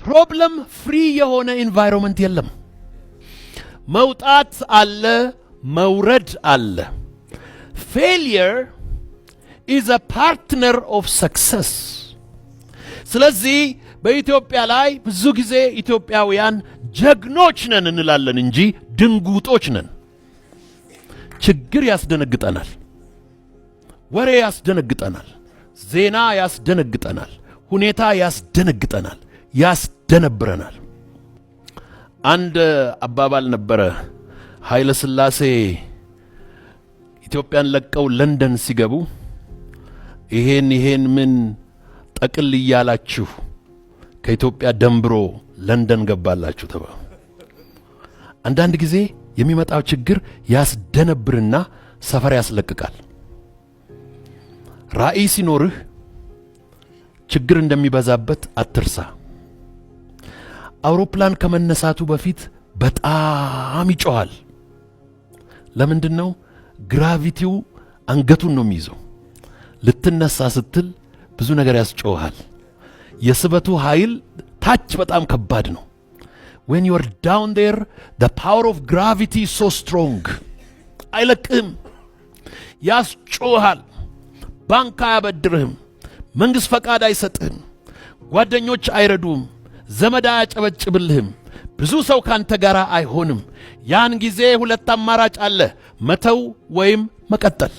Problem free የሆነ environment የለም። መውጣት አለ፣ መውረድ አለ። Failure is a partner of success። ስለዚህ በኢትዮጵያ ላይ ብዙ ጊዜ ኢትዮጵያውያን ጀግኖች ነን እንላለን እንጂ ድንጉጦች ነን። ችግር ያስደነግጠናል፣ ወሬ ያስደነግጠናል፣ ዜና ያስደነግጠናል፣ ሁኔታ ያስደነግጠናል፣ ያስደነብረናል። አንድ አባባል ነበረ። ኃይለ ሥላሴ ኢትዮጵያን ለቀው ለንደን ሲገቡ ይሄን ይሄን ምን ጠቅል እያላችሁ ከኢትዮጵያ ደንብሮ ለንደን ገባላችሁ ተባሉ። አንዳንድ ጊዜ የሚመጣው ችግር ያስደነብርና ሰፈር ያስለቅቃል። ራዕይ ሲኖርህ ችግር እንደሚበዛበት አትርሳ። አውሮፕላን ከመነሳቱ በፊት በጣም ይጮሃል። ለምንድን ነው? Gravity ው አንገቱን ነው የሚይዘው። ልትነሳ ስትል ብዙ ነገር ያስጮሃል። የስበቱ ኃይል ታች በጣም ከባድ ነው። When you're down there, the power of gravity so strong፣ አይለቅህም፣ ያስጮሃል። ባንክ አያበድርህም፣ መንግሥት ፈቃድ አይሰጥህም፣ ጓደኞች አይረዱህም፣ ዘመድ አያጨበጭብልህም፣ ብዙ ሰው ካንተ ጋር አይሆንም። ያን ጊዜ ሁለት አማራጭ አለ፣ መተው ወይም መቀጠል።